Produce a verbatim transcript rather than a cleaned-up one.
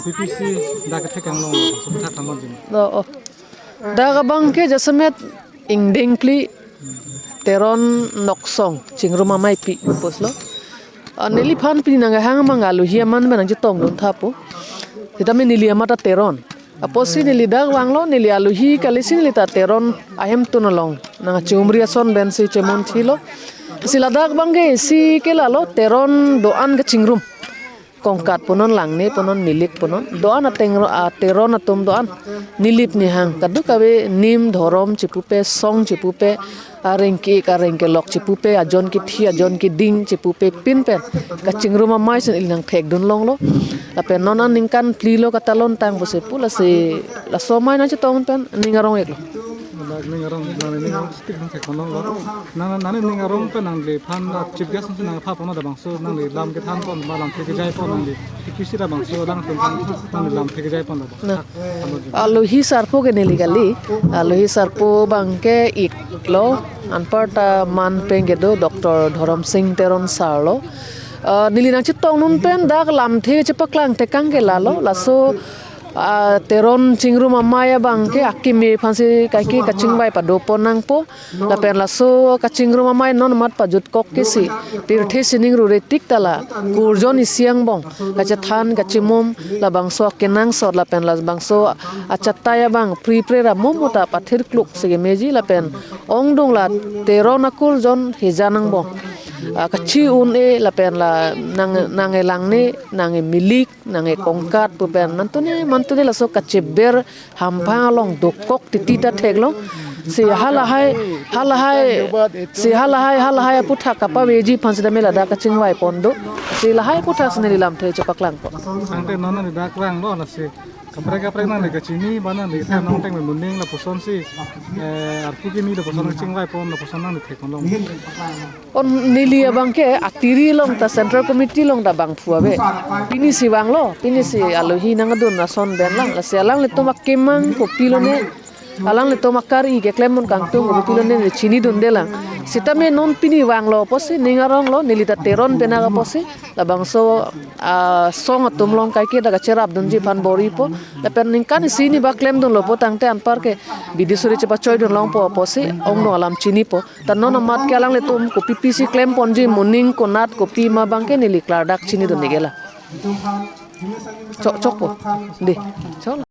P P C dak kethek anglong lo, so kethek anglong jin. Do, oh. Dak abang ke jasemet ingdeng phli Teron Noksong Chingrum Ameipi puslo. Ah, neliphan pini nang hang mang alohi aman pen nangchetongdun tha po. Sitame neli amat ta Teron. Apotsi neli dak vanglo, neli alohi kali si neli ta Teron ahemtun along nangchumri ason pensi chemunthilo. Si ladak abang ke isi ke lalo Teron do-an kachingrum. Kongkat punon, langne punon, milik punon. Do-an ateng ro-, a Teron atum do-an. Nilip nihang. Kadokave nim dhorom chepupe, song chepupe, areng ke-ik areng kelok chepupe, ajon kethi, ajon keding chepupe pinpen kachingrum amei si neli nangthekdun longlo. Lapen non aningkan phli lo katalontang pusi pu, lasi laso amei nangchetong pen ning arong-iklo. Dak ning arong, nangli ning arong stick nangthekdun longlo. Nang, nangli ning arong pen nangliphan, ah, chief guest nangsi nangpha pon labangso nangli lam kethan pon, ma lamthe kejai pon nangli. P P C labangso alangtum aphan nangli lamthe kejai pon labang. Nah. Alohi sarpo ke neli kali, alohi sarpo abang ke iklo, anparta man pen kedo Doctor Dhoromsing Teron sir lo. Ah, neli nangchetongdun pen dak lamthe chepaklang tekang ke lalo, laso, ah, Teron Chingrum Amei abang ke akeme aphansi kaike kachingvai padopon nangpo. Lapen laso kachingrum amei non amat pajutkok ke si, pirthe sining rure tik ta la kurjon isi angbong kachethan kachimum labangso akenangsot lapen labangso achatai abang pripre ra momo ta pathirkluk si kemeji lapen ongdung la Teron akurjon hijan angbong, ah, kachi-un-e lapen la nang, nang-e langne, nang-e milik, nang-e kongkat pu pen mantune mantune laso kacheber hamphang along dokok titi ta theklong. Si halahai, halahai, si halahai, halahai aputhak kapaveji aphan sitame ladak kachingvai pon do. Si lahai aputhak si neli lamthe chepaklang pon. Tangte non nangli dak vanglo, lasi kaprek kaprek nangli kachini, ba nangli kethan nangteng me muning lapuson si, eh, arpu kimi lapuson kachingvai pon lapuson nangli thek pon long. On neli abang ke atiri along ta Central Committee along ta bangphu ave. Pini si vanglo, pini si alohi nangdun ason pen lang. Lasi alanglitum akemang kopilone, alanglitum akari keklem un kangtung kopilone neli chinidunde lang. Sitame non pini vanglo apotsi ning aronglo, neli ta Teron penang apotsi labangso, ah, song atum along kaike dak kacherapdunji aphan bor-ipo. Lapen ningkan isi ni ba klemdunlo pu tangte anpar ke bidi suri chepachoidun longpo apotsi ongdung alam chinipo. Ta non amat ke alanglitum kopi pisi klem ponji, muning konat kopi ma abang ke neli klardak chinidun-ik-e lang. Chok, chokpo. Dei. Chok.